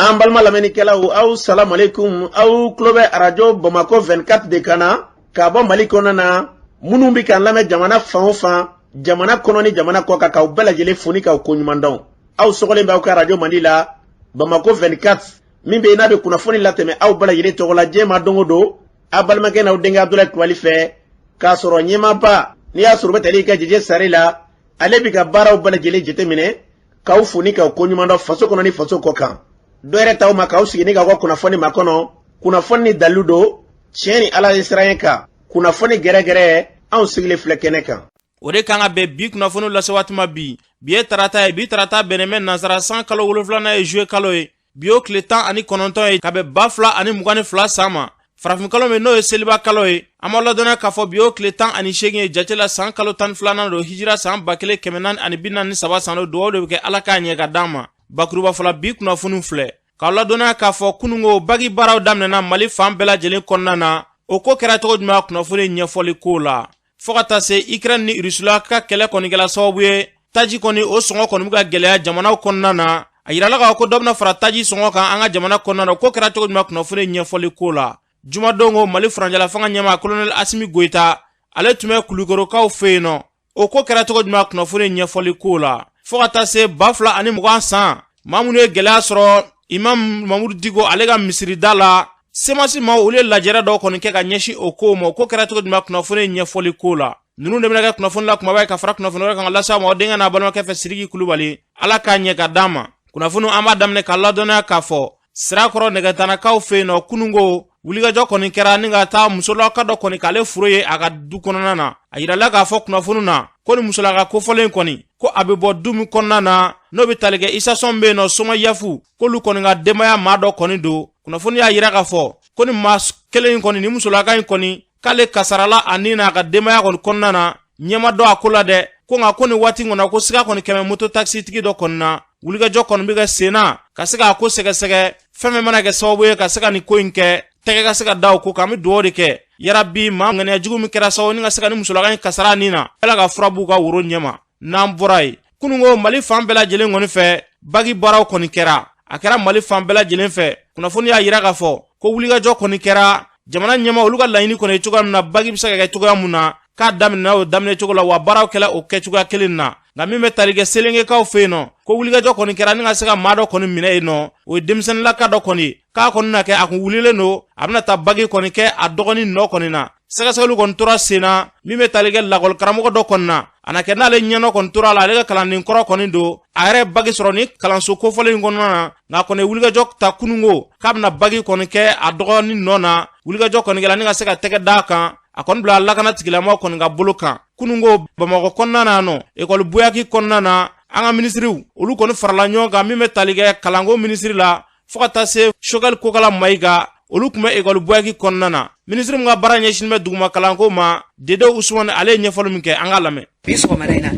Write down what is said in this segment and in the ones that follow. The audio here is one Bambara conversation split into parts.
An balima lamɛnnikɛlaw, aw salamualeykum. Aw tulo bɛ arajo Bamakɔ 24 de kan na ka bɔ Mali kɔnɔna na. Minnu bɛ k'an lamɛn jamana fan o fan, jamana kɔnɔ ni jamana kɔ kan, k'aw bɛɛ lajɛlen fo ni k'aw koɲuman dɔn. Aw sɔgɔlen bɛ aw ka arajo mandi la, Bamakɔ 24, min bɛ yen n'a bɛ kunnafoni latɛmɛ aw bɛɛ lajɛlen tɔgɔ la diɲɛ ma don o don, aw balimakɛ n'aw denkɛ Abudulayi Kulubali fɛ, k'a sɔrɔ ɲɛmaaba n'i y'a sɔrɔ u bɛ tali kɛ Jeje Sare la, ale bɛ ka baaraw bɛɛ lajɛlen jateminɛ, k'aw fo ni k'aw koɲuman dɔn faso kɔnɔ ni faso kɔ kan. Dɔ yɛrɛ t'aw ma k'aw sigi ni k'aw ka kunnafoni makɔnɔ, kunnafoni ni dalilu don, tiɲɛ ni Ala ye siran kan, kunnafoni gɛrɛgɛrɛ, anw sigilen filɛ kɛnɛ kan. O de kan ka bɛn bi kunnafoni lase waati ma bi. Bi ye tarata ye, bi tarata bɛnnen bɛ nansara san kalo 7nan ye, juillet kalo ye. Bi y'o tile 19 ye ka bɛn 2022 san ma, farafin kalo min n'o ye seliba kalo ye. An b'aw ladɔnniya k'a fɔ bi y'o tile 18 ye jate la, san kalo 12nan don, hijira san 1443 san don. Dugawu de bɛ kɛ, Ala k'a ɲɛ ka d'an ma. Bakuruba fɔla, bi kunnafoniw filɛ k'aw ladɔnniya k'a fɔ kununko baki baaraw daminɛna Mali fan bɛɛ lajɛlen kɔnɔna na. O ko kɛra cogo jumɛn? Kunnafoni ɲɛfɔli ko la, fɔɔ ka taa se Ukraine ni Rusila ka kɛlɛ kɔni kɛla sababu ye, taji kɔni o sɔngɔ kɔni bɛ ka gɛlɛya jamanaw kɔnɔna na. A yirala k'a ko dɔ bɛna fara taji sɔngɔ kan an ka jamana kɔnɔna na. Ko kɛra cogo jumɛn? Kunnafoni ɲɛfɔli ko la, jumadon ko Mali furancɛla fanga ɲɛmaa Kolonɛli Asimi Goyita, ale tun bɛ Kulukorokaw fɛ yen nɔ. O ko kɛra cogo jumɛn? Kunnafoni ɲɛfɔli ko la, fɔɔ ka taa se 2020 san, maa minnu ye gɛlɛya sɔrɔ Imam Mamudu Diko ale ka misirida la, CMAS maaw olu ye lajɛrɛ dɔw kɔni kɛ ka ɲɛsin o kow ma. O ko kɛra cogo jumɛn? Kunnafoni ɲɛfɔli ko la, ninnu de bɛna kɛ kunnafoni la kumaba ye ka fara kunnafoni wɛrɛ kan ka lase aw ma aw denkɛ n'a balimakɛ fɛ, Sidiki Kulubali. Ala k'a ɲɛ ka d'an ma. Kunnafoni an b'a daminɛ ka ladɔnniya k'a fɔ Sirakɔrɔ nɛgɛtanakaw fɛ yen nɔ, kununko wulikajɔ kɔni kɛra ni ka taa musolaka dɔ kɔni k'ale furo ye a ka du kɔnɔna na. A yirala k'a fɔ kunnafoni na ko ni musolaka kofɔlen kɔni, ko a bɛ bɔ du min kɔnɔna na, n'o bɛ tali kɛ isasɔn bɛ yen nɔ, Somayafu, k'olu kɔni ka denbaya maa dɔ kɔni don. Kunnafoni y'a yira k'a fɔ ko ni maa kelen in kɔni, ni musolaka in kɔni, k'ale kasarala a ni n'a ka denbaya kɔni kɔnɔna na. Ɲɛ ma dɔn a ko la dɛ. Ko nka ko nin waati kɔnɔ, ko siga kɔni kɛmɛ moto takisitigi dɔ kɔni na. Wulikajɔ kɔni bɛ kɛ sen na ka se k'a ko sɛgɛsɛgɛ, fɛn fɛn mana kɛ sababu ye ka se ka nin ko in kɛ, tɛgɛ ka se ka da o ko kan. An bɛ dugawu de kɛ yarabi, maa ŋaniya jugu min kɛra sababu ni ka se ka ni musolaka in kasara nin na, Ala ka fura b'u ka woro ɲɛma. N'an bɔra yen, kununko Mali fan bɛɛ lajɛlen kɔni fɛ, baki baaraw kɔni kɛra. A kɛra Mali fan bɛɛ lajɛlen fɛ. Kunnafoni y'a yira k'a fɔ ko wulikajɔ kɔni kɛra. Jamana ɲɛmaa olu ka laɲini kɔni ye cogoya min na, baki bɛ se ka kɛ cogoya mun na, k'a daminɛna o daminɛ cogo la, wa baaraw kɛla o kɛcogoya kelen na. Nka min bɛ tali kɛ Selenkekaw fɛ yen nɔ, ko wulikajɔ kɔni kɛra ni ka se ka maa dɔ kɔni minɛ yen nɔ. O ye denmisɛnninlaka dɔ kɔni ye, k'a kɔni na kɛ a kun wulilen don, a bɛna taa baki kɔni kɛ a dɔgɔnin nɔ kɔni na. Sɛgɛsɛgɛliw kɔni tora sen na. Min bɛ tali kɛ lakɔli karamɔgɔ dɔ kɔni na, a na kɛ n'ale ɲɛnɔ kɔni tora a la, ale ka kalanden kɔrɔ kɔni don. A yɛrɛ baki sɔrɔ ni kalanso kofɔlen in kɔnɔna na, nka kɔni wulikajɔ ta kununko k'a bɛna baki kɔni kɛ a dɔgɔnin nɔ na. Wulikajɔ kɔni kɛla ni ka se ka tɛgɛ d'a kan, a kɔni bila lakana tigilamɔgɔw kɔni ka bolo kan. Kununko Bamakɔ kɔnɔna na nɔ, ekɔli Buyaki kɔnɔna na, an ka minisiriw olu kɔni farala ɲɔgɔn kan. Min bɛ tali kɛ kalanko minisiri la, fo ka taa se Choguel Kokala Mayiga, olu tun bɛ ekɔli Buyaki kɔnɔna na. Minisiri min ka baara ɲɛsinnen bɛ duguma kalanko ma, Dede Usumani, ale ye ɲɛfɔli min kɛ, an k'a lamɛn. Bi sɔgɔmada in na,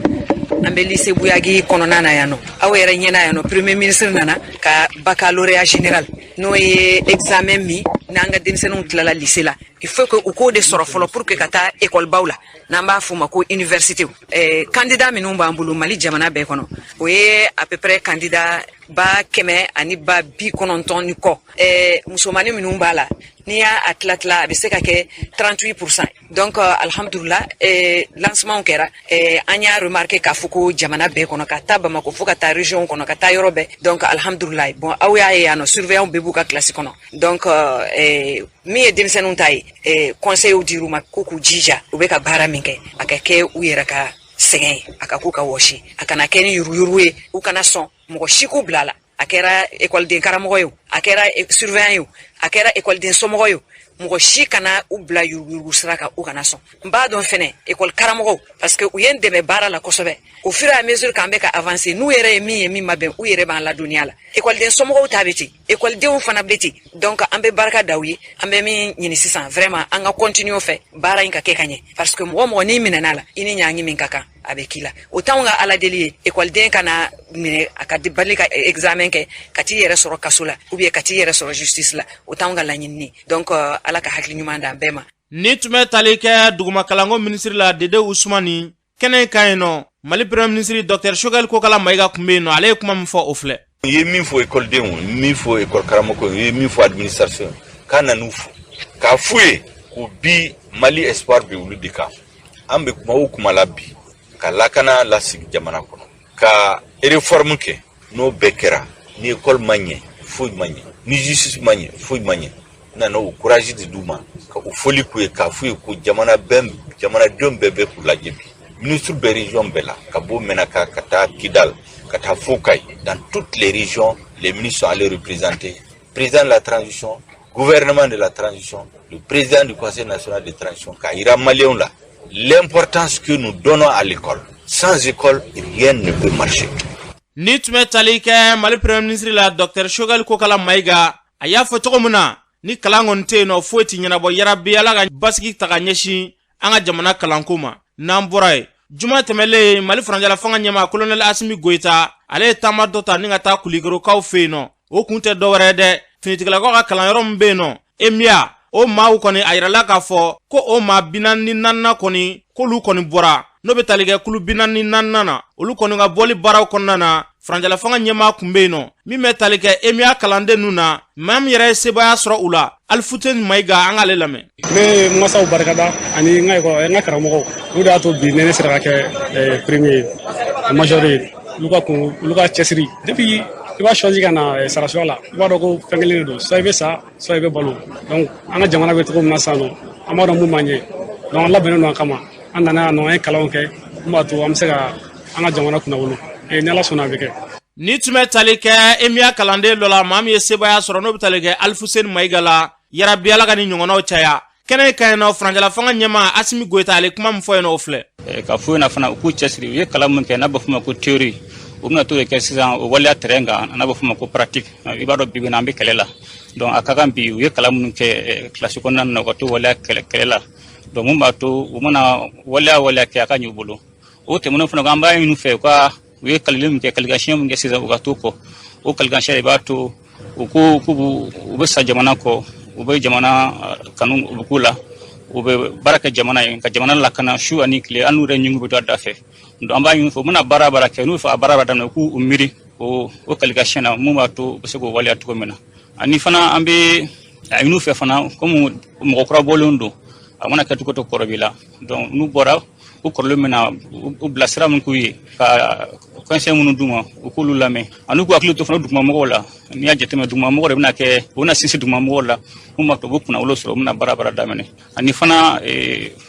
an bɛ lycée Buyagi kɔnɔna na yan nɔ. Aw yɛrɛ ɲɛna yan nɔ, premier ministre nana ka baccalauréat général, n'o ye examen min n'an ka denmisɛnninw tilala lycée la, il faut que u k'o de sɔrɔ fɔlɔ pour que ka taa école baw la, n'an b'a f'o ma ko université. Candidat minnu b'an bolo Mali jamana bɛɛ kɔnɔ, o ye à peu près candidat 190 000 ni kɔ. Musomanin minnu b'a la, n'i y'a a tila tila, a bɛ se ka kɛ 38%. Donc alhamdulillah, lancement kɛra. An y'a remarqué k'a fɔ ko jamana bɛɛ kɔnɔ, ka taa Bamako fo ka taa région kɔnɔ, ka taa yɔrɔ bɛɛ. Donc alhamdulillah, bon, aw y'a ye yan nɔ, surveillant bɛɛ b'u ka classe kɔnɔ. Donc min ye denmisɛnninw ta ye, conseil dir'u ma k'u k'u jija, u bɛ ka baara min kɛ, a ka kɛ u yɛrɛ ka sɛgɛn ye, a ka k'u ka wɔsi, a kana kɛ ni yuruguyurugu ye. U kana sɔn mɔgɔ si k'u bila a la, a kɛra ekɔliden karamɔgɔ ye o, a kɛra surveillant ye o, a kɛra ekɔliden somɔgɔ ye o, mɔgɔ si kana u bila yuruguyurugu sira kan, u kana sɔn. N b'a dɔn fɛnɛ ekɔli karamɔgɔw, parce que u ye n dɛmɛ baara la kosɛbɛ. Au fur et à mesure k'an bɛ ka avancer, n'u yɛrɛ ye min ye min ma bɛn, u yɛrɛ b'an ladɔnniya la. Ekɔliden somɔgɔw ta bɛ ten, ekɔlidenw fana bɛ ten. Donc an bɛ barika da u ye. An bɛ min ɲini sisan, vraiment, an ka continuer o fɛ, baara in ka kɛ ka ɲɛ, parce que mɔgɔ mɔgɔ n'i minɛna la, i ni ɲangi min ka kan, a bɛ k'i la. O t'anw ka Ala deli ye, ekɔliden kana minɛ a ka bali ka examen kɛ ka t'i yɛrɛ sɔrɔ kaso la ou bien ka t'i yɛrɛ sɔrɔ justice la. O t'anw ka laɲini ye. Donc Ala ka hakili ɲuman d'an bɛɛ ma. Ni tun bɛ tali kɛ duguma kalanko minisiri la, Dede Usumani, kɛnɛ kan yen nɔ, Mali premier ministre Docteur Choguel Kokala Mayiga tun bɛ yen nɔ. Ale ye kuma min fɔ, o filɛ. N ye min fɔ ekɔlidenw, n min fɔ ekɔli karamɔgɔw, n ye min fɔ administration, k'a nan'u fo k'a f'u ye ko bi Mali espoir bɛ olu de kan. An bɛ kuma o kuma la bi, ka lakana lasigi jamana kɔnɔ, ka réforme kɛ, n'o bɛɛ kɛra, ni école ma ɲɛ, foyi ma ɲɛ, ni justice ma ɲɛ, foyi ma ɲɛ. N nana o courage de d'u ma, ka o foli k'u ye, k'a f'u ye ko jamana bɛɛ, jamanadenw bɛɛ bɛ k'u lajɛ bi. Ministre bɛ région bɛɛ la, ka bɔ Menaka ka taa Kidal, ka taa fo Kayi, dans toutes les régions, les ministres sont allés représenter président de la transition, gouvernement de la transition, le président du Conseil national de transition, k'a yira maliyɛnw la l'importance que nous donnons à l'école. Sans école, rien ne peut marcher. Ni tun bɛ tali kɛ Mali Premier ministre la, Dr Choguel Kokala Mayiga, a y'a fɔ cogo min na, ni kalan kɔni tɛ yen nɔ, foyi tɛ ɲɛnabɔ. Yarabi Ala ka basigi ta ka ɲɛsin an ka jamana kalanko ma. N'an bɔra yen, juma tɛmɛlen, Mali furancɛla fanga ɲɛma, Kolonɛli Asimi Goyita, ale ye taama dɔ ta ni ka taa Kulikorokaw fɛ yen nɔ. O kun tɛ dɔwɛrɛ dɛ, finitigilakaw ka kalanyɔrɔ min bɛ yen nɔ, EMIA, o maaw kɔni, a yirala k'a fɔ ko o maa 44nan kɔni, k'olu kɔni bɔra, n'o bɛ tali kɛ kulu 44nan na. Olu kɔni ka bɔli baaraw kɔnɔna na, furancɛla fanga ɲɛmaa kun bɛ yen nɔ. Min bɛ tali kɛ EMIA kalanden ninnu na, maa min yɛrɛ ye sebaaya sɔrɔ u la, Alifuteni Mayiga, an k'ale lamɛn. Ne bɛ masaw barikada ani n ka ekɔli, n ka karamɔgɔw. Olu de y'a to bi ne ne sera ka kɛ premier ye, major ye. Olu ka kun, olu ka cɛsiri. Depuis i b'a choisi ka na sarasuya la, i b'a dɔn ko fɛn kelen de don: soit i bɛ sa, soit i bɛ balo. Donc an ka jamana bɛ cogo min na sisan nɔ, an b'a dɔn mun b'an ɲɛ. Donc an labɛnnen don a kama. An nana yan nɔ, an ye kalanw kɛ mun b'a to an bɛ se ka an ka jamana kunnawolo. Ni Ala sɔnna, a bɛ kɛ. Ni tun bɛ tali kɛ EMIA kalanden dɔ la, maa min ye sebaaya sɔrɔ, n'o bɛ tali kɛ Alifuseni Mayiga la. Yarabi Ala ka ni ɲɔgɔnnaw caya. Kɛnɛ ka ɲi nɔ, furancɛla fanga ɲɛma Asimi Goyita, ale kuma min fɔ yen nɔ, o filɛ. Ka fɔ ɲɛna fana, u k'u cɛsiri. U ye kalan min kɛ, n'a bɛ f'o ma ko théorie, u bɛna t'o de kɛ sisan o waleya terrain kan, n'a bɛ f'o ma ko pratique. I b'a dɔn, bi bi in na, an bɛ kɛlɛ la. Donc a ka kan bi, u ye kalan minnu kɛ kilasi kɔnɔna na, u ka t'o waleya kɛlɛ la. Donc mun b'a to u mana waleya waleya kɛ, a ka ɲɛ u bolo. O tɛmɛnen fana, an b'a ɲini u fɛ, u ka u ye kalili min kɛ, kalikan min kɛ sisan, u ka t'o kɔ. O kalikan de b'a to u ko k'u u bɛ sa jamana kɔ, u bɛ jamana kanu, u bɛ k'u la, u bɛ baara kɛ jamana ye, ka jamana lakana su ani tile, hali n'u yɛrɛ ɲingu bɛ don a da fɛ. Donc an b'a ɲini fɛ, u bɛna baara baara kɛ, n'u fɛ a baara b'a daminɛ, u k'u miiri o kalikan na, mun b'a to u bɛ se k'o waleya cogo min na. Ani fana, an bɛ a ɲini u fɛ fana, komi mɔgɔ kura bɔlen don, a mana kɛ cogo to kɔrɔ b'i la. Donc n'u bɔra, u kɔrɔlen bɛna u bilasira min k'u ye, ka conseil minnu d'u ma, u k'olu lamɛn, ani k'u hakili to fana dugumamɔgɔw la. N'i y'a jateminɛ, dugumamɔgɔw de bɛna kɛ, u bɛna sinsin dugumamɔgɔw la, mun b'a to u bɛ kunnawolo sɔrɔ, u bɛna baara baara daminɛ. Ani fana,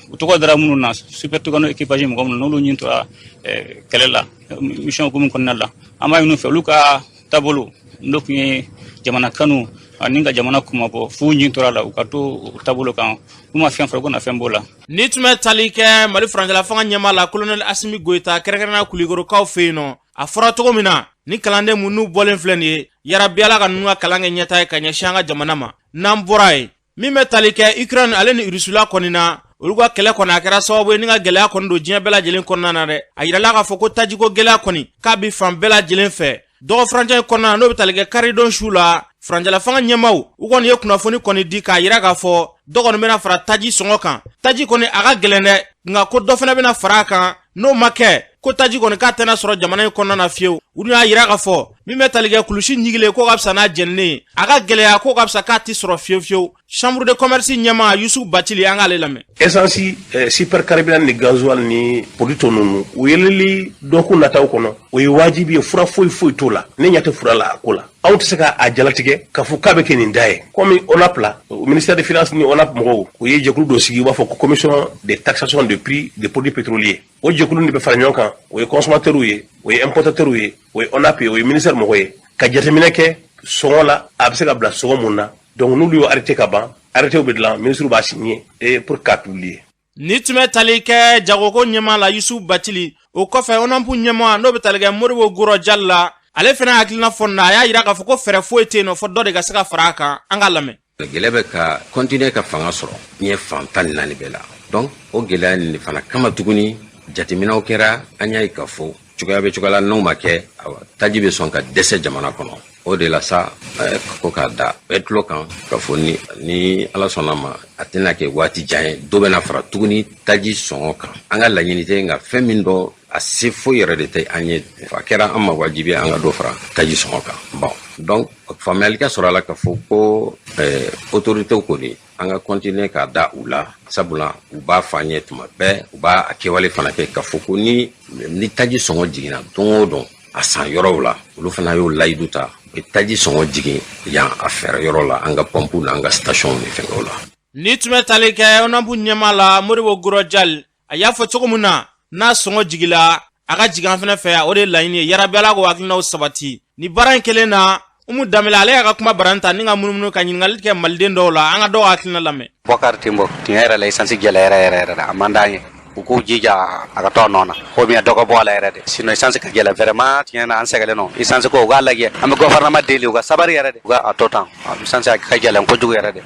u tɔgɔ dara minnu na, Super Tucano équipage mɔgɔ minnu, n'olu ɲin tora kɛlɛ la, mission hukumu kɔnɔna la, an b'a ɲini u fɛ, olu ka taabolo n'o tun ye jamana kanu ani ka jamana kumabɔ f'u ɲin tora la, u ka to o taabolo kan. U ma fɛn fɔra ko na fɛn b'o la. Ni tun bɛ tali kɛ Mali furancɛla fanga ɲɛmaa la, Kolonɛli Asimi Goyita, kɛrɛnkɛrɛnnenya Kulikorokaw fɛ yen nɔ, a fɔra cogo min na, ni kalanden mun n'u bɔlen filɛ nin ye, yarabi Ala ka ninnu ka kalan kɛ ɲɛta ye ka ɲɛsin an ka jamana ma. N'an bɔra yen, min bɛ tali kɛ Ukraine ale ni Rusila kɔni na, olu ka kɛlɛ kɔni, a kɛra sababu ye ni ka gɛlɛya kɔni don diɲɛ bɛɛ lajɛlen kɔnɔna na dɛ. A yirala k'a fɔ ko tajiko gɛlɛya kɔni k'a bi fan bɛɛ lajɛlen fɛ. Dɔgɔ furancɛ in kɔnɔna na, n'o bɛ tali kɛ karidon su la, furancɛla fanga ɲɛmaw, u kɔni ye kunnafoni kɔni di k'a yira k'a fɔ dɔ kɔni bɛna fara taji sɔngɔ kan. Taji kɔni, a ka gɛlɛn dɛ, nka ko dɔ fana bɛna fara a kan. N'o ma kɛ, ko taji kɔni k'a tɛna sɔrɔ jamana in kɔnɔna na fiyewu. U dun y'a yira k'a fɔ min bɛ tali kɛ kulusi ɲigilen, ko ka fisa n'a jɛninen ye, a ka gɛlɛya, ko ka fisa k'a ti sɔrɔ fiyewu fiyewu. Chambre de commerce ɲɛmaa Yusu Bacili, an k'ale lamɛn. Essence, super carburant ni gasoil ni produit tɔ ninnu, u yɛlɛli dɔgɔkun nataw kɔnɔ, o ye wajibi ye. Fura foyi foyi t'o la, ne ɲɛ tɛ fura la a ko la. Anw tɛ se k'a jalatigɛ k'a fɔ k'a bɛ kɛ nin da ye. Komi ONAP la, ministère des Finances ni ONAP mɔgɔw, u ye jɛkulu dɔ sigi, u b'a fɔ ko Commission de taxation de prix des produits pétroliers. O jɛkulu de bɛ fara ɲɔgɔn kan, o ye consommateurs ye, o ye importateurs ye, o ye ONAP ye, o ye ministère mɔgɔ ye, ka jateminɛ kɛ sɔngɔ la, a bɛ se ka bila sɔngɔ mun na. Donc n'olu y'o arrêté ka ban, arrêté bɛ dilan, ministre b'a signer et pour k'a publier. Ni tun bɛ tali kɛ jagoko ɲɛmaa la, Yusu Bacili. O kɔfɛ, ONAP ɲɛmaa, n'o bɛ tali kɛ Moribo Goro Jali la, ale fana hakilina fɔ na, a y'a yira k'a fɔ ko fɛɛrɛ foyi tɛ yen nɔ fɔ dɔ de ka se ka fara a kan. An k'a lamɛn. Gɛlɛya bɛ ka continuer ka fanga sɔrɔ diɲɛ fan 14 bɛɛ la. Donc o gɛlɛya nin fana kama tuguni, jateminɛw kɛra, an y'a ye k'a fɔ cogoya bɛ cogoya la, n'o ma kɛ, awa, taji bɛ sɔn ka dɛsɛ jamana kɔnɔ. O de la sa, ko k'a da bɛɛ tulo kan k'a fɔ ni Ala sɔnna ma, a tɛna kɛ waati jan ye, dɔ bɛna fara tuguni taji sɔngɔ kan. An ka laɲini tɛ, nka fɛn min dɔ A se foyi yɛrɛ de tɛ an ye. A kɛra an ma wajibi an ka dɔ fara taji sɔngɔ kan. Bon, donc faamuyali ka sɔrɔ a la k'a fɔ ko autorités kɔni, an ka continuer k'a da u la, sabula u b'a fɔ an ye tuma bɛɛ, u b'a a kɛwale fana kɛ k'a fɔ ko ni taji sɔngɔ jiginna don o don a san yɔrɔw la, olu fana y'o layidu ta, u bɛ taji sɔngɔ jigin yan a fɛɛrɛ yɔrɔ la, an ka pɔnpu n'an ka station ni fɛngɛw la. Ni tun bɛ tali kɛ ONAP ɲɛmaa la, Modibo Gurɔjali, a y'a fɔ cogo min na, n'a sɔngɔ jigila, a ka jigin an fana fɛ yan, o de ye laɲini ye. Yarabi Ala k'o hakilinaw sabati. Ni baara in kelen na, Umu Danbele, ale y'a ka kuma barani ta ni ka munumunu ka ɲininkali kɛ maliden dɔw la. An ka dɔw hakilina lamɛn. Bɔkari Tinbo, tiɲɛ yɛrɛ la, esansi gɛlɛyara yɛrɛ yɛrɛ la, a man d'an ye. U k'u jija a ka to a nɔ na, ou bien dɔ ka bɔ a la yɛrɛ de, sinon esansi ka gɛlɛn vraiment. Tiɲɛ na, an sɛgɛlen don esansi ko. U k'a lajɛ, an bɛ gouvernement deli, u ka sabari yɛrɛ de, u ka a to tan. Esansi a ka gɛlɛn kojugu yɛrɛ de.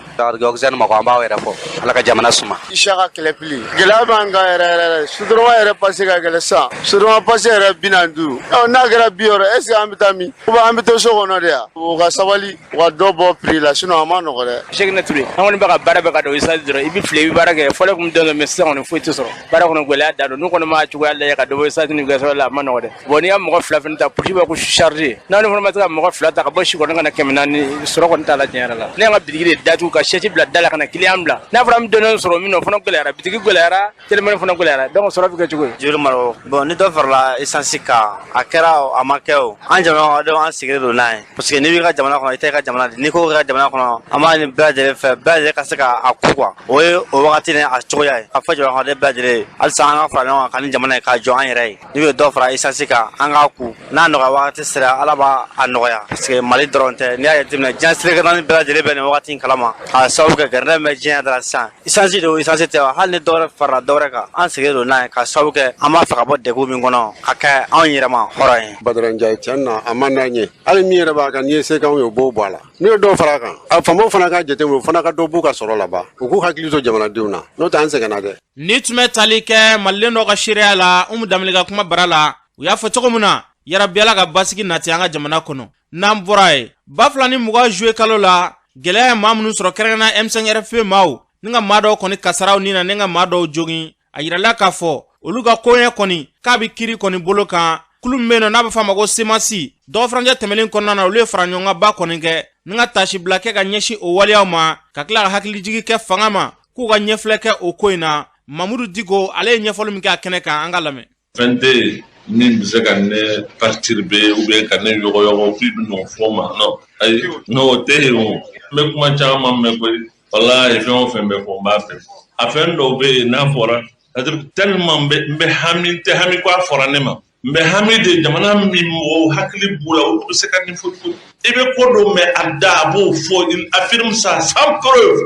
Oxygène mɔgɔ, an b'aw yɛrɛ fɔ. Ala ka jamana suma. Isaka Kɛlɛpili, gɛlɛya b'an kan yɛrɛ yɛrɛ. Sotrama yɛrɛ pase ka gɛlɛn sisan. Sotrama pase yɛrɛ 45. Ɔ, n'a kɛra 60, est ce que an bɛ taa min? Ou bien an bɛ to so kɔnɔ de yan? U ka sabali, u ka dɔ bɔ prix la, sinon a ma nɔgɔ dɛ. Sɛgɛnɛ Ture, an kɔni bɛ ka baara bɛɛ ka don esansi dɔrɔn. I bɛ fili, i bɛ baara kɛ fɔlɔ kun dɔn, mais sisan kɔni foyi tɛ sɔrɔ baara kɔnɔ. Gɛlɛya da don. N'u kɔni ma cogoya lajɛ ka dɔ bɔ esansi ni gasoil la, a ma nɔgɔ dɛ. Bon, n'i y'a mɔgɔ fila fana ta, poche bɛ ko chargé, n'aw fana ma se ka mɔgɔ fila ta ka bɔ si kɔnɔ ka na 400, sɔrɔ kɔni t'a la. Tiɲɛ yɛrɛ la, ne y'an ka bitigi de datugu ka chaise bila da la ka na client bila. N'a fɔra an bɛ dɔɔnin sɔrɔ min na, o fana gɛlɛyara. Bitigi gɛlɛyara, téléphone fana gɛlɛyara, donc sɔrɔ bɛ kɛ cogo di? Joli Maro. Bon, ni dɔ farala essence kan, a kɛra o, a ma kɛ o, an jamana kɔnɔdenw, an sigilen don n'a ye, parce que n'i b'i ka jamana kɔnɔ, i tɛ i ka jamana de. N'i ko k'i ka jamana kɔnɔ, an b'a ɲini bɛɛ lajɛlen fɛ, bɛɛ lajɛlen ka se ka a ku quoi. O ye o wagati ni a cogoya ye. A fɔ jamana kɔnɔden bɛɛ lajɛlen ye halisa, an ka fara ɲɔgɔn kan ka nin jamana in k'a jɔ an yɛrɛ ye. N'u ye dɔ fara essence kan, an k'a ku. N'a nɔgɔya wagati sera, Ala b'a a nɔgɔya, parce que Mali dɔrɔn tɛ. N'i y'a jateminɛ, diɲɛ seleke naani bɛɛ lajɛlen bɛ nin wagati in kalama, k'a sababu kɛ gɛrɛndɛ min bɛ diɲɛ da la sisan. Essence de o, essence tɛ wa, hali ni dɔwɛrɛ farala dɔwɛrɛ kan, an sigilen don n'a ye, k'a sababu kɛ an b'a fɛ ka bɔ degun min kɔnɔ, ka kɛ anw yɛrɛ ma hɔrɔn ye. Badara Njaye, tiɲɛ na, a man d'an ye. Hali min yɛrɛ b'a kan, n'i ye se k'anw ye, o b'o bɔ a la. N'u ye dɔw fara a kan, a faamaw fana ka jateminɛ, u fana ka dɔ b'u ka sɔrɔ la ba. U k'u hakili to jamanadenw na, n'o tɛ an sɛgɛnna dɛ. Ni tun bɛ tali kɛ maliden dɔ ka seereya la, Umu Danbele ka kuma bara la, u y'a fɔ cogo min na, yarabi Ala ka basigi nati an ka jamana kɔnɔ. N'an bɔra yen, 2020 juillet kalo la, gɛlɛya ye maa minnu sɔrɔ, kɛrɛnkɛrɛnnenya M5 RFP maaw, ni ka maa dɔw kɔni kasaraw ni na, ni ka maa dɔw jogin, a yirala k'a fɔ olu ka koɲɛ kɔni k'a bɛ kiri kɔni bolo kan. Kulu min bɛ yen nɔ, n'a bɛ f'a ma ko CMAS, dɔgɔfurancɛ tɛmɛnen kɔnɔna na, olu ye fara ɲɔgɔnkanba kɔni kɛ ni ka tasibila kɛ ka ɲɛsin o waleyaw ma, ka tila ka hakilijigi kɛ fanga ma k'u ka ɲɛfilɛ kɛ o ko in na. Mamudu Diko, ale ye ɲɛfɔli min kɛ a kɛnɛ kan, an ka lamɛn. Fɛn tɛ yen min bɛ se ka ne perturber ou bien ka ne yɔgɔyɔgɔ k'i bɛ n'o fɔ ma. Non, ayi, non, o tɛ yen. O n bɛ kuma caman mɛn koyi. Walahi, fɛn o fɛn bɛ fɔ, n b'a fɛ. A fɛn dɔw bɛ yen n'a fɔra, c'est-à-dire tellement n bɛ hami, n tɛ hami ko a fɔra ne ma, n bɛ hami de jamana min mɔgɔw hakili b'u la, olu bɛ se ka nin fɔ cogo. I bɛ ko dɔ mɛn a da, a b'o fɔ, il affirme ça sans preuve.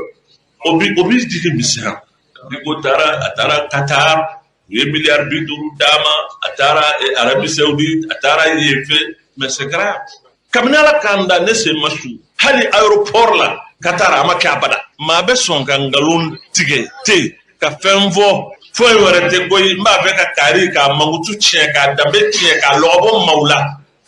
O bi jigin misɛnya. I ko taara, a taara Qatar, u ye miliyari 50 d'a ma, a taara Arabie Saoudite, a taara yen fɛ. Mais c'est grave. Kabini Ala k'an da, ne sen ma su hali aéroport la Qatar, a ma kɛ abada. Maa bɛ sɔn ka nkalon tigɛ ten ka fɛn fɔ, foyi wɛrɛ tɛ koyi, n b'a fɛ ka kari k'a mankutu tiɲɛ, k'a danbe tiɲɛ, k'a lɔgɔbɔ maaw la.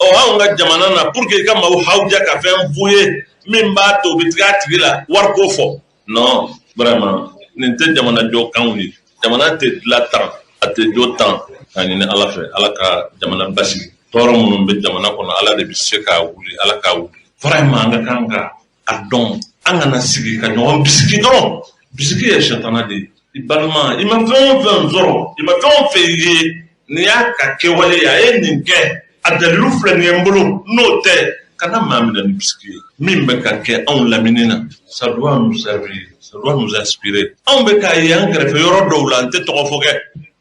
Ɔ, anw ka jamana na, pour que i ka maaw hawuja ka fɛn f'u ye min b'a to u bɛ tigɛ a tigi la, wariko fɔ. Non, vraiment, nin tɛ jamana jɔ kanw ye. Jamana tɛ dilan tan, a tɛ jɔ tan. K'a ɲini Ala fɛ, Ala ka jamana basigi. Tɔɔrɔ minnu bɛ jamana kɔnɔ, Ala de bɛ se k'a wuli, Ala k'a wuli. Vraiment, an ka kan ka a dɔn, an kana sigi ka ɲɔgɔn bisigi dɔrɔn. Bisigi ye sɛtana de ye. I balima, i ma fɛn o fɛn sɔrɔ, i ma fɛn o fɛn ye, n'i y'a ka kɛwale ye, a ye nin kɛ, a dalilu filɛ nin ye n bolo. N'o tɛ, kana maa minɛ ni bisigi ye. Min bɛ ka kɛ anw lamini na, ça doit nous servir, ça doit nous inspirer. Anw bɛ k'a ye an kɛrɛfɛ yɔrɔ dɔw la, n tɛ tɔgɔ fɔ kɛ,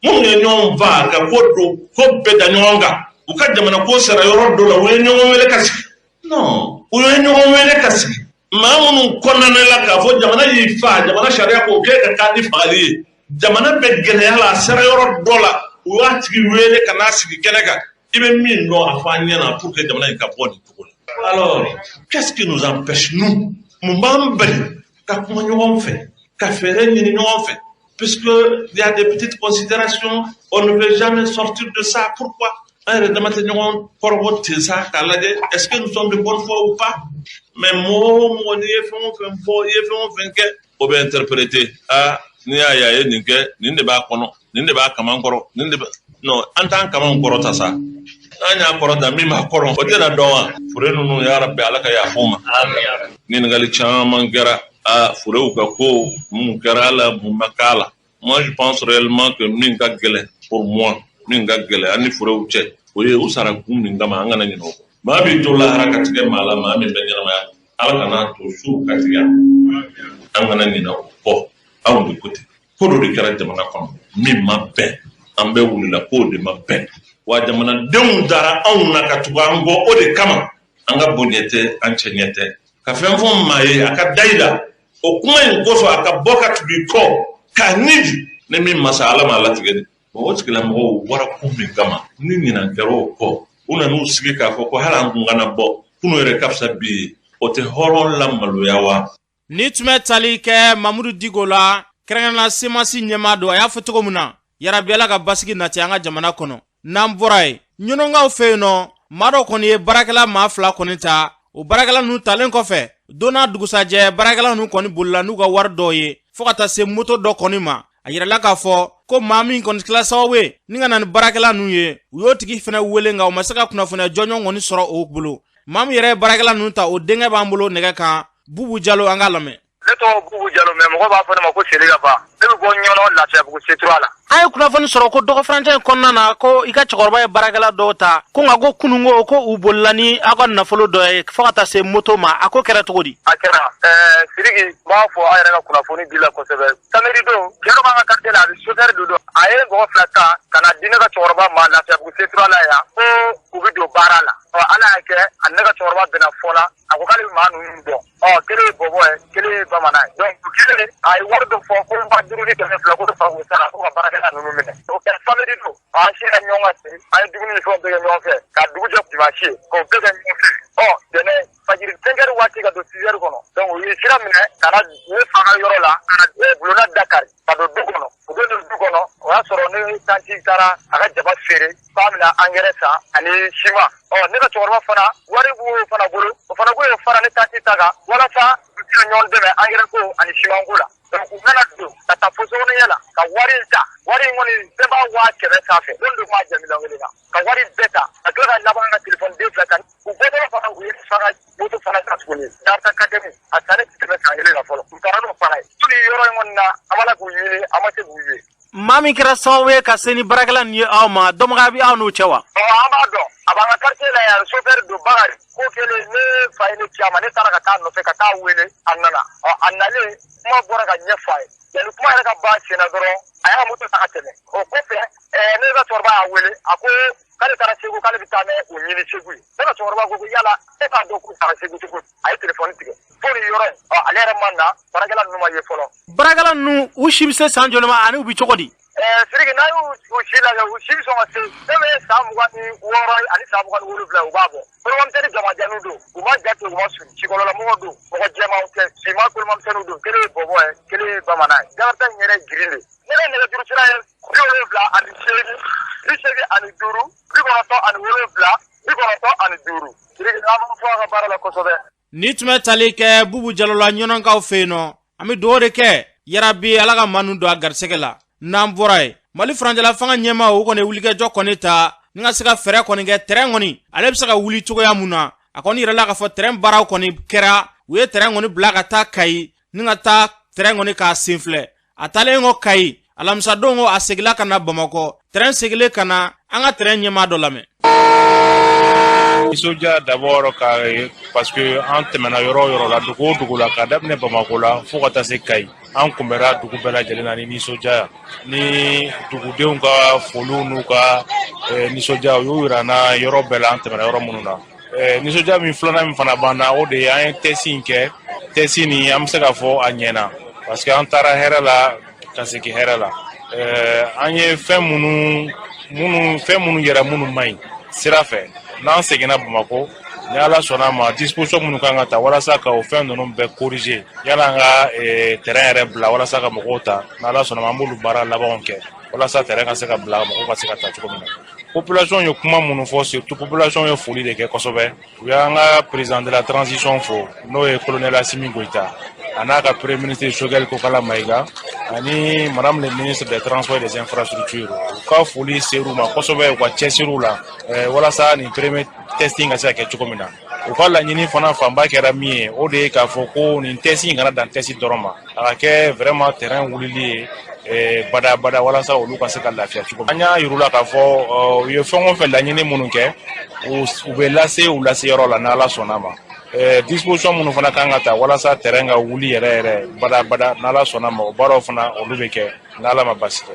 minnu ye ɲɔgɔn faa ka ko don ko bɛɛ da ɲɔgɔn kan, u ka jamana ko sera yɔrɔ dɔ la, u ye ɲɔgɔn wele ka sigi. Non, u ye ɲɔgɔn wele ka sigi. Maa minnu kɔnɔna la k'a fɔ jamana y'i fa, jamana sariya ko k'e ka kan ni fagali ye, jamana bɛ gɛlɛya la, a sera yɔrɔ dɔ la, u y'a tigi wele ka n'a sigi kɛnɛ kan. I bɛ min dɔn, a fɔ an ɲɛna pour que jamana in ka bɔ nin cogo la. Alors, qu'est-ce qui nous empêche, nous? Mun b'an bali ka kuma ɲɔgɔn fɛ, ka fɛɛrɛ ɲini ɲɔgɔn fɛ? Puisque il y a des petites considérations, on ne peut jamais sortir de ça. Pourquoi an yɛrɛ dama tɛ ɲɔgɔn kɔrɔbɔ ten sa k'a lajɛ, est-ce que nous sommes de bonne foi ou pas? Mais mɔgɔ o mɔgɔ, n'i ye fɛn o fɛn fɔ, i ye fɛn o fɛn kɛ, o bɛ interpréter. Ah, n'i y'a ye a ye nin kɛ, nin de b'a kɔnɔ, nin de b'a kaman kɔrɔ, nin de bɛ. Non, an t'an kamanw kɔrɔta sa. N'an y'a kɔrɔta, min b'a kɔrɔ, o tɛna dɔn wa? Fure ninnu, ya Rabbi, Ala ka yafa u ma. Ɲininkali caman kɛra a furew ka ko, mun kɛra a la, mun ma k'a la. Moi, je pense réellement que min ka gɛlɛn pour moi, min ka gɛlɛn an ni furew cɛ, o ye u sara kun min kama, an kana ɲinɛ o kɔ. Maa b'i to lahara ka tigɛ maa la, maa min bɛ ɲɛnamaya, Ala kana to su ka tigɛ, an kana ɲinɛ o kɔ. Anw de ko ten, ko dɔ de kɛra jamana kɔnɔ min ma bɛn, an bɛɛ wulila k'o de ma bɛn wa. Jamanadenw dara anw na ka tugu an kɔ, o de kama an ka bonya tɛ, an cɛ ɲɛ tɛ ka fɛn fɔ maa ye a ka da i la. O kuma in kosɔn, a ka bɔ ka tugu i kɔ k'a ni di ni min masa Ala ma latigɛ de. O tigilamɔgɔw bɔra kun min kama, ni ɲinan kɛra o kɔ, u nan'u sigi k'a fɔ ko hali an kun kana bɔ kunu yɛrɛ ka fisa bi ye, o tɛ hɔrɔn la maloya wa? Ni tun bɛ tali kɛ Mamudu Diko la, kɛrɛnkɛrɛnna CMAS ɲɛmaa don, a y'a fɔ cogo min na, yarabi Ala ka basigi nati an ka jamana kɔnɔ. N'an bɔra yen, ɲɔnɔnkaw fɛ yen nɔ, maa dɔ kɔni ye baarakɛla maa fila kɔni ta. O baarakɛla ninnu talen kɔfɛ, don n'a dugusajɛ, baarakɛla ninnu kɔni bolila n'u ka wari dɔw ye, fɔɔ ka taa se moto dɔ kɔni ma. A yirala k'a fɔ ko maa min kɔni kɛla sababu ye ni ka na ni baarakɛla ninnu ye, u y'o tigi fɛnɛ wele, nka u ma se ka kunnafoniya jɔnjɔn kɔni sɔrɔ o bolo. Maa min yɛrɛ ye baarakɛla ninnu ta, o denkɛ b'an bolo nɛgɛ kan, Bubu Jalo, an k'a lamɛn. Ne tɔgɔ Bubu Jalo, mais mɔgɔ b'a fɔ ne ma ko Seli ka ba. Ne bɛ bɔ Ɲɔnɔ, Lafiyabugu C3 la. An ye kunnafoni sɔrɔ ko dɔgɔ furancɛ in kɔnɔna na, ko i ka cɛkɔrɔba ye baarakɛla dɔw ta, ko nka ko kununko ko u bolila ni aw ka nafolo dɔ ye, fɔɔ ka taa se moto ma. A ko kɛra cogo di? A kɛra Siriki b'a fɔ a yɛrɛ ka kunnafoni di la kosɛbɛ. Samedi don, cɛ dɔ b'an ka quartier la, a bɛ chauffeur de don. A ye mɔgɔ fila ta ka na di ne ka cɛkɔrɔba ma Lafiyabugu C3 la yan, ko u bɛ don baara la. Ɔ, Ala y'a kɛ, a ne ka cɛkɔrɔba bɛnna fɔ la, a ko k'ale bɛ maa ninnu dɔn. Ɔ, kelen ye bɔbɔ ye, kelen ye bamanan ye. Donc kelen, a ye wari dɔ fɔ ko 5100, ko fa k'o sara ko ka baarakɛla ninnu minɛ. O kɛra samedi don. An sera ɲɔgɔn kan ten, an ye dumuni ni fɛnw bɛɛ kɛ ɲɔgɔn fɛ, ka dugu jɛ dimanche, k'o bɛɛ kɛ ɲɔgɔn fɛ. Ɔ, dɛnɛ fajiri 5 heures waati ka don 6 heures kɔnɔ, donc u ye sira minɛ ka na ne fa ka yɔrɔ la, ka na bulonda da kari ka don du kɔnɔ. U don du kɔnɔ, o y'a sɔrɔ ne tanti taara a ka jaba feere k'a bɛna angɛrɛ san ani siman. Ɔ, ne ka cɛkɔrɔba fana, wari b'o fana bolo, o fana ko ye fara ne tanti ta kan walasa u bɛ se ka ɲɔgɔn dɛmɛ angɛrɛ ko ani siman ko la. Donc u nana don ka taa fo sokɔnɔɲɛ la ka wari in ta. Wari in kɔni bɛɛ b'a 100 000 sanfɛ don de tun b'a jɛ 1 million na, ka wari bɛɛ ta, ka tila ka laban ka telefɔni den fila ta. U bɔtɔla fana, u ye fa ka moto fana ta tuguni, Darta Kademi, a sanni tɛ tɛmɛ san kelen kan fɔlɔ. U taara n'o fana ye. Tuli yɔrɔ in kɔni na, an b'a la k'u ɲini, an ma se k'u ye. Maa min kɛra sababu ye ka se ni baarakɛla nin ye aw ma, dɔnbaga bɛ aw n'o cɛ wa? Ɔ, an b'a dɔn, a b'an ka quartier la yan, chauffeur don, Bakari. Ko kɛlen, ne fa ye ne ci a ma, ne taara ka taa nɔfɛ ka taa wele, a nana. Ɔ, a nalen, kuma bɔra ka ɲɛ f'a ye. Yanni kuma yɛrɛ ka ban sen na dɔrɔn, a y'a ka moto ta ka tɛmɛ. O kɔfɛ, ne ka cɛkɔrɔba y'a wele, a ko k'ale taara Segu, k'ale bɛ taa o ɲini Segu ye. Ne ka cɛkɔrɔba ko yala e t'a dɔn k'u taara Segu cogo di? A ye telefɔni tigɛ fo nin yɔrɔ in. Ɔ, ale yɛrɛ ma na, baarakɛla ninnu ma ye fɔlɔ. Baarakɛla ninnu, u si bɛ se san joli ma ani u bɛ cogo di? Siriki, n'a y'u si lajɛ, u si bɛ sɔn ka se fɛn min ye san 26 ani san 27, u b'a bɔ. Kolomamisɛnnin jamajanw don, u ma jate, u ma suri, sikɔlɔlamɔgɔw don, mɔgɔ jɛmanw tɛ, finman kolomamisɛnninw don. Kelen ye bɔbɔ ye, kelen ye bamanan ye. Jakarta in yɛrɛ girin de. Ne ka nɛgɛjuru sira ye 78 85 97 95. Siriki, an b'aw fo a ka baara la kosɛbɛ. Ni tun bɛ tali kɛ Bubu Jalola ɲɔnɔnkaw fɛ yen nɔ, an bɛ dugawu de kɛ, yarabi Ala ka maa ninnu don a garisɛgɛ la. N'an bɔra yen, Mali furancɛla fanga ɲɛmaa, o kɔni ye wulikajɔ kɔni ta ni ka se ka fɛɛrɛ kɔni kɛ, tɛrɛn kɔni ale bɛ se ka wuli cogoya mun na. A kɔni yɛrɛ la k'a fɔ tɛrɛn baaraw kɔni kɛra, u ye tɛrɛn kɔni bila ka taa Kayi ni ka taa tɛrɛn kɔni k'a sen filɛ. A taalen kɔ Kayi, alamisadon ko a seginna ka na Bamakɔ. Tɛrɛn seginnen ka na, an ka tɛrɛn ɲɛmaa dɔ lamɛn. Nisɔndiya d'abord ka parce que an tɛmɛna yɔrɔ o yɔrɔ la, dugu o dugu la, ka daminɛ Bamakɔ la fo ka taa se Kayi, an kunbɛra dugu bɛɛ lajɛlen na ni nisɔndiya ni dugudenw ka foliw n'u ka nisɔndiya. U y'u yira an na yɔrɔ bɛɛ la, an tɛmɛna yɔrɔ minnu na. Nisɔndiya min filanan min fana b'an na, o de ye an ye test in kɛ. Test nin, an bɛ se k'a fɔ a ɲɛna parce que an taara hɛrɛ la ka segin hɛrɛ la. An ye fɛn minnu minnu fɛn minnu yɛrɛ minnu man ɲi sira fɛ, n'an seginna Bamakɔ, ni Ala sɔnna a ma, disposition minnu kan ka ta walasa ka o fɛn ninnu bɛɛ corriger yala an ka terrain yɛrɛ bila walasa ka mɔgɔw ta, n'Ala sɔnna ma, an b'olu baara labanw kɛ walasa terrain ka se ka bila, mɔgɔw ka se ka ta cogo min na. Population ye kuma minnu fɔ, surtout population ye foli de kɛ kosɛbɛ. U y'an ka président de la transition fo, n'o ye colonel Assimi Goïta. a n'a ka premier ministre Choguel Kokalla Maïga ani madame le ministre des Transports et des Infrastructures. U ka foli ser'u ma kosɛbɛ u ka cɛsiriw la walasa nin premier test in ka se ka kɛ cogo min na. U ka laɲini fana fanba kɛra min ye, o de ye k'a fɔ ko nin test in kana dan test dɔrɔn ma, a ka kɛ vraiment train wulili ye badabada walasa olu ka se ka lafiya cogo min. An y'a yir'u la k'a fɔ u ye fɛn o fɛn laɲini minnu kɛ, u bɛ lase u lase yɔrɔ la n'Ala sɔnna ma. Disposition minnu fana kan ka ta walasa train ka wuli yɛrɛ yɛrɛ badabada, n'Ala sɔnna ma, o baaraw fana olu bɛ kɛ n'Ala ma basi kɛ.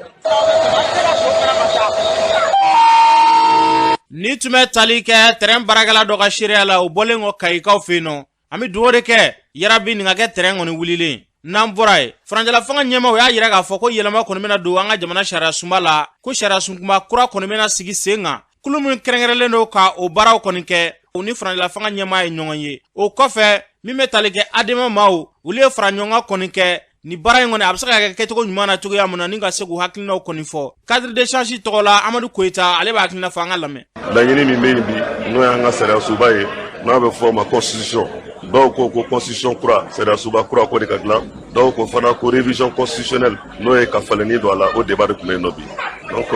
Ni tun bɛ tali kɛ tɛrɛn baarakɛla dɔ ka seereya la, o bɔlen kɔ Kayikaw fɛ yen nɔ. An bɛ dugawu de kɛ yarabi nin ka kɛ tɛrɛn kɔni wulilen. N'an bɔra yen, furancɛla fanga ɲɛmaaw y'a yira k'a fɔ ko yɛlɛma kɔni bɛna don an ka jamana sariya sunba la, ko sariya sunba kura kɔni bɛna sigi sen kan. Kulu min kɛrɛnkɛrɛnlen don ka o baaraw kɔni kɛ, u ni furancɛla fanga ɲɛmaa ye ɲɔgɔn ye. O kɔfɛ, min bɛ tali kɛ Adema maaw, olu ye fara ɲɔgɔn kan kɔni kɛ nin baara in kɔni a bɛ se ka kɛ kɛcogo ɲuman na cogoya min na, ni ka se k'u hakilinaw kɔni fɔ. Cadre d'échange tɔgɔ la, Amadu Koyita, ale b'a hakilina fɔ, an ka lamɛn. Laɲini min bɛ yen bi, n'o y'an ka sariyasunba ye, n'a bɛ fɔ o ma constitution, dɔw ko ko constitution kura, sariyasunba kura ko de ka dilan, dɔw ko fana ko révision constitutionnelle, n'o ye ka falenni don a la. O débat de tun bɛ yen nɔ bi. Donc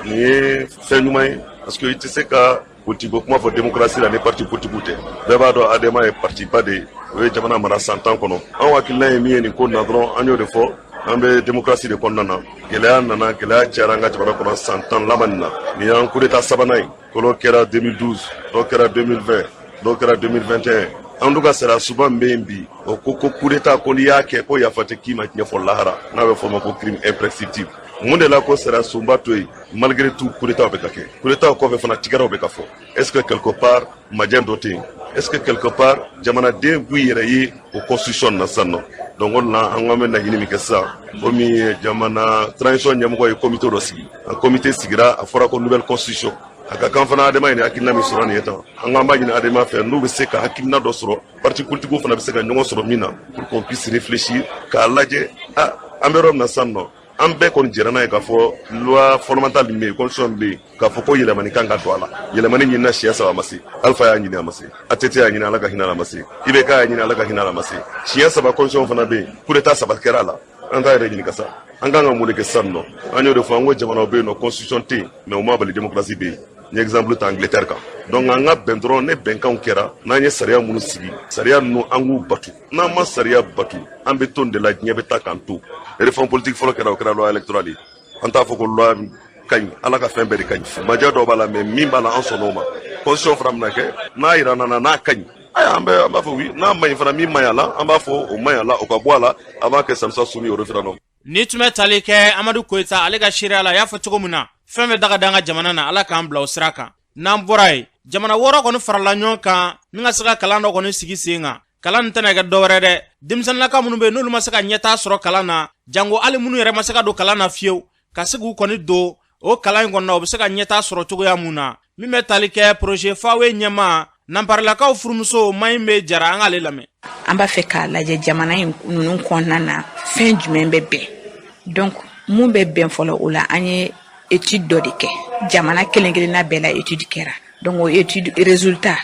nin ye fɛn ɲuman ye, parce que i tɛ se ka politique ko kuma fɔ démocratie la ni parti politique tɛ. Bɛɛ b'a dɔn Adema ye parti ba de ye, o ye jamana mara san 10 kɔnɔ. Anw hakilina ye min ye nin ko na dɔrɔn, an y'o de fɔ. An bɛ démocratie de kɔnɔna na. Gɛlɛya nana, gɛlɛya cayara an ka jamana kɔnɔ san 10 laban nin na. Nin y'an coup d'état sabanan ye. Fɔlɔ kɛra 2012, dɔw kɛra 2020, dɔw kɛra 2021. An dun ka sariya sunba min bɛ yen bi, o ko ko coup d'état, ko n'i y'a kɛ, ko yafa tɛ k'i ma diɲɛ fɔ lahara, n'a bɛ fɔ o ma ko crime imprescriptible. Mun de la ko sariya sunba to yen? Malgré tout, coup d'état bɛ ka kɛ. Coup d'état kɔfɛ fana, tigɛrɛw bɛ ka fɔ. Est ce que quelque part majɛ dɔ tɛ yen? Est ce que quelque part jamanaden b'u yɛrɛ ye o constitution na sisan nɔ? Donc o de la an ko an bɛ laɲini min kɛ sisan, o min ye jamana transition ɲɛmɔgɔ ye comité dɔ sigi. A comité sigira, a fɔra ko nouvelle constitution. A ka kan fana Adema ye nin hakilina min sɔrɔ nin ye tan, an ko an b'a ɲini Adema fɛ, n'u bɛ se ka hakilina dɔ sɔrɔ, parti politique fana bɛ se ka ɲɔgɔn sɔrɔ min na, pour qu'on puisse réfléchir k'a lajɛ. Ah, an bɛ yɔrɔ min na sisan nɔ, an bɛɛ kɔni jɛra n'a ye k'a fɔ loi fondamentale min bɛ yen, constitution min bɛ yen, k'a fɔ ko yɛlɛmani kan ka don a la. Yɛlɛmani ɲinina siɲɛ 3, a ma se. Alpha y'a ɲini, a ma se. ATT y'a ɲini, Ala ka hinɛ a la, a ma se. IBK y'a ɲini, Ala ka hinɛ a la, a ma se. Siɲɛ 3 constitution fana bɛ yen, coup d'état 3 kɛra a la. An t'a yɛrɛ ɲininka sa, an kan ka mun de kɛ sisan nɔ? An y'o de fɔ, an ko jamanaw bɛ yen nɔ, constitution tɛ yen, mais u ma bali démocratie bɛ yen. N ye exemple ta Angleterre kan. Donc an ka bɛn dɔrɔn, ne bɛnkanw kɛra, n'an ye sariya minnu sigi, sariya ninnu an k'u batu. N'an ma sariya batu, an bɛ to nin de la, diɲɛ bɛ taa k'an to. Réforme politique fɔlɔ kɛra, o kɛra loi électorale ye. An t'a fɔ ko loi ka ɲi, Ala ka fɛn bɛɛ de ka ɲi, majɛ dɔw b'a la, mais min b'a la, an sɔnn'o ma. Constitution fana bɛna kɛ, n'a yira nana n'a ka ɲi, ayiwa, an bɛ an b'a fɔ oui. N'a ma ɲi fana, min ma ɲi a la, an b'a fɔ o ma ɲi a la, o ka bɔ a la avant que ça ne soit soumis au référendum. Ni tun bɛ tali kɛ Amadu Koyita, ale ka seereya la, a y'a fɔ cogo min na, fɛn bɛɛ daga da an ka jamana na, Ala k'an bila o sira kan. N'an bɔra yen, jamana 6 kɔni farala ɲɔgɔn kan ni ka se ka kalan dɔ kɔni sigi sen kan. Kalan nin tɛna kɛ dɔwɛrɛ dɛ, denmisɛnninlaka minnu bɛ yen n'olu ma se ka ɲɛtaa sɔrɔ kalan na, jango hali minnu yɛrɛ ma se ka don kalan na fiyewu, ka se k'u kɔni don o kalan in kɔnɔ, u bɛ se ka ɲɛtaa sɔrɔ cogoya mun na. Min bɛ tali kɛ projet FAWE ɲɛmaa, Nanparilakaw furumuso Mayimbe Jara, an k'ale lamɛn. An b'a fɛ k'a lajɛ jamana in ninnu kɔnɔna na, fɛn jumɛn bɛ bɛn. Donc mun bɛ bɛn fɔlɔ, o la an ye étude dɔ de kɛ jamana kelen kelenna bɛɛ la. Étude kɛra, donc o étude résultat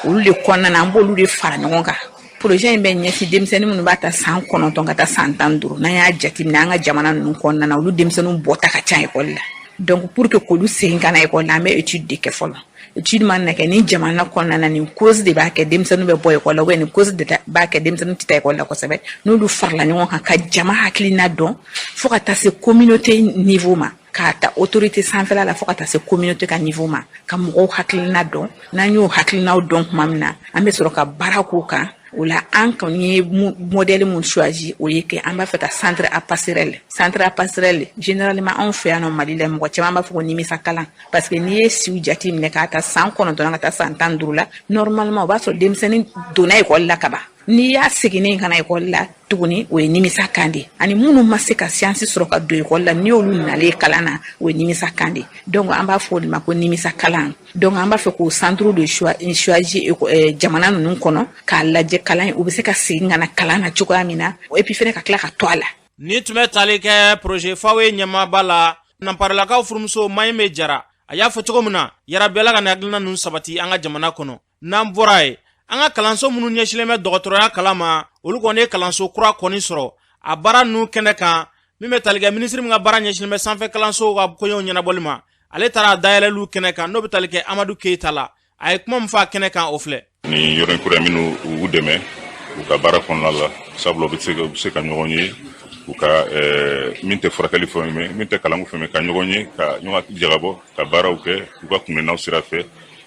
olu de kɔnɔna na, an b'olu de fara ɲɔgɔn kan. Projet in bɛ ɲɛsin denmisɛnnin minnu b'a ta san 9 ka taa san 15. N'an y'a jateminɛ an ka jamana ninnu kɔnɔna na, olu denmisɛnninw bɔta ka ca ekɔli la. Donc pour que k'olu segin ka na ekɔli la, an bɛ étude de kɛ fɔlɔ. Étude mana kɛ ni jamana kɔnɔna na, nin cause de b'a kɛ denmisɛnninw bɛ bɔ ekɔli la, ou bien nin cause de b'a kɛ denmisɛnninw tɛ taa ekɔli la kosɛbɛ. N'olu farala ɲɔgɔn kan ka jama hakilina dɔn, fo ka taa se communauté niveau ma, k'a ta autorité sanfɛla la fo ka taa se communauté ka niveau ma, ka mɔgɔw hakilina dɔn. N'an y'o hakilinaw dɔn tuma min na, an bɛ sɔrɔ ka baara k'o kan. O la an kɔni ye modèle mun choisi, o ye kɛ an b'a fɛ ka centre à passerelle. Centre à passerelle, généralement anw fɛ yan nɔ Mali la, mɔgɔ caman b'a fɔ ko nimisa kalan, parce que n'i ye siw jate minɛ k'a ta san 9 ka taa san 15 la, normalement o b'a sɔrɔ denmisɛnnin donna ekɔli la ka ban. N'i y'a seginnen ka na ekɔli la tuguni, o ye nimisa kan de. Ani minnu ma se ka chance sɔrɔ ka don ekɔli la, n'i y'olu nalen kalan na, o ye nimisa kan de. Donc an b'a fɔ o de ma ko nimisa kalan. Donc an b'a fɛ k'o centre de choisi jamana ninnu kɔnɔ, k'a lajɛ kalan in, u bɛ se ka segin ka na kalan na cogoya min na, et puis fɛnɛ ka tila ka to a la. Ni tun bɛ tali kɛ projet FAWE ɲɛmaaba la, Nanparilakaw furumuso Mayime Jara, a y'a fɔ cogo min na, yarabi Ala ka nin hakilina ninnu sabati an ka jamana kɔnɔ. N'an bɔra yen, An ka kalanso minnu ɲɛsilen bɛ dɔgɔtɔrɔya kalan ma, olu kɔni ye kalanso kura kɔni sɔrɔ a baara ninnu kɛnɛ kan. Min bɛ tali kɛ minisiri min ka baara ɲɛsilen bɛ sanfɛ kalansow ka koɲɛw ɲɛnabɔli ma, ale taara a dayɛlɛliw kɛnɛ kan, n'o bɛ tali kɛ Amadu Keyita la. A ye kuma min fɔ a kɛnɛ kan, o filɛ. Nin yɔrɔ in kura minnu u dɛmɛ u ka baara kɔnɔna la, sabula u bɛ se ka ɲɔgɔn ye, u ka min tɛ furakɛli fɛn ye, min tɛ kalanko fɛn ye, ka ɲɔgɔn ye, ka ɲɔgɔn hakili jagabɔ, ka baaraw kɛ u ka kunnaw sira fɛ,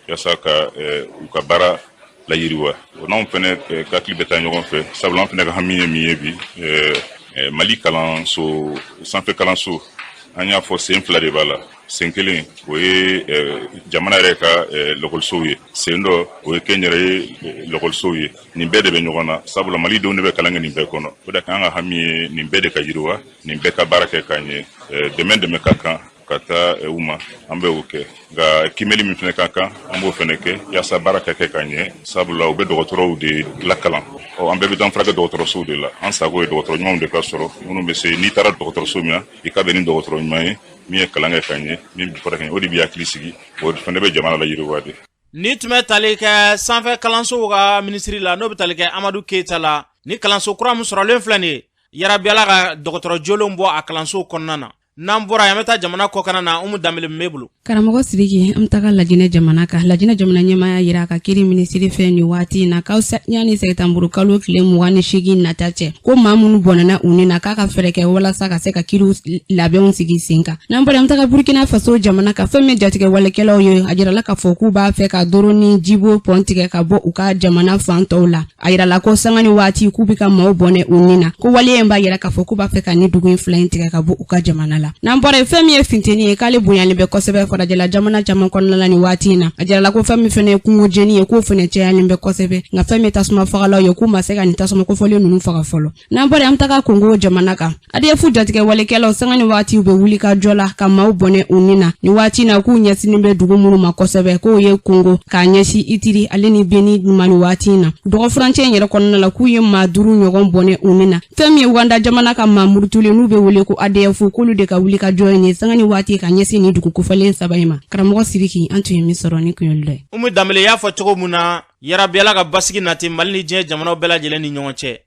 yaasa ka u ka baara layiriwa. O n'anw fɛnɛ ka hakili bɛ taa ɲɔgɔn fɛ, sabula an fɛnɛ ka hami ye min ye bi, Mali kalanso, sanfɛ kalanso, an y'a fɔ sen fila de b'a la. Sen kelen, o ye jamana yɛrɛ ka lɔkɔlisow ye. Sen dɔ, o ye kɛnyɛrɛye lɔkɔlisow ye. Nin bɛɛ de bɛ ɲɔgɔn na, sabula malidenw de bɛ kalan kɛ nin bɛɛ kɔnɔ. O de kan ka hami ye nin bɛɛ de ka yiriwa, nin bɛɛ ka baara kɛ ka ɲɛ. Dɛmɛ ka kan ka taa u ma, an bɛ o kɛ. Nka kimɛli min fana ka kan, an b'o fana kɛ yaasa baara ka kɛ ka ɲɛ, sabula u bɛ dɔgɔtɔrɔw de lakalan. Ɔ, an bɛɛ bɛ taa furakɛ dɔgɔtɔrɔsow de la. An sago ye dɔgɔtɔrɔ ɲumanw de ka sɔrɔ, minnu bɛ se, n'i taara dɔgɔtɔrɔso min na, i ka bɛn ni dɔgɔtɔrɔ ɲuman ye min ye kalan kɛ ka ɲɛ, min bɛ furakɛ, o de b'i hakili sigi, o fana bɛ jamana layiriwa de. Ni tun bɛ tali kɛ sanfɛ kalansow ka minisiri la, n'o bɛ tali kɛ Amadu Keyita la. Ni kalanso kura min sɔrɔlen filɛ nin ye, yarabi Ala ka dɔgɔtɔrɔ jolenw bɔ a kalansow kɔnɔna na. N'an bɔra yan, an bɛ taa jamana kɔkanna na. Umu Danbele min b'e bolo. Karamɔgɔ Sidiki, an bɛ taga Lajinɛ jamana kan. Lajinɛ jamana ɲɛmaa y'a yira a ka kiri minisiri fɛ nin waati in na k'aw yanni sɛtanburu kalo tile 28 nata cɛ, ko maa minnu bɔnɛna u ni na, k'a ka fɛɛrɛ kɛ walasa ka se ka kiriw labɛnw sigi sen kan. N'an bɔra, an bɛ taga Burkina Faso jamana kan. Fɛn min jatigɛwalekɛlaw ye, a jirala k'a fɔ k'u b'a fɛ ka Doro ni Jibo pɔn tigɛ ka bɔ u ka jamana fan tɔw la. A yirala ko sanga ni waati k'u bɛ ka maaw bɔnɛ u ni na, ko waleya in b'a yira k'a fɔ k'u b'a fɛ ka ni dugu in fila in tigɛ ka bɔ u ka jamana la. N'an bɔra yen, fɛn min ye funteni ye, k'ale bonyalen bɛ kosɛbɛ farajɛla jamana caman kɔnɔna la nin waati in na. A jirala ko fɛn min fɛnɛ ye kungo jeni ye, k'o fɛnɛ cayalen bɛ kosɛbɛ, nka fɛn min ye tasuma fagalaw ye, k'u ma se ka nin tasuma kofɔlen ninnu faga fɔlɔ. N'an bɔra yen, an bɛ taga Kongo jamana kan. ADF jatigɛwalekɛlaw, sanga ni waati u bɛ wuli ka jɔ la ka maaw bɔnɛ u ni na nin waati na, k'u ɲɛsinnen bɛ dugu minnu ma kosɛbɛ, k'o ye Kongo k'a ɲɛsin Itiri ale ni Beni ma nin waati in na. Dɔgɔfurancɛ in yɛrɛ kɔnɔna la, k'u ye maa 5 ɲɔgɔn bɔnɛ u ni na. Fɛn min ye Uganda jamana ka maa murutulen n'u bɛ wele ko ADF, k'olu de ka wuli ka jɔ in ye sanga ni waati ka ɲɛsin nin dugu kofɔlen saba in ma. Karamɔgɔ Sidiki, an tun ye min sɔrɔ ni kun y'olu dɔ ye. Umu Danbele y'a fɔ cogo min na, yarabi Ala ka basigi nati Mali ni diɲɛ jamanaw bɛɛ lajɛlen ni ɲɔgɔn cɛ.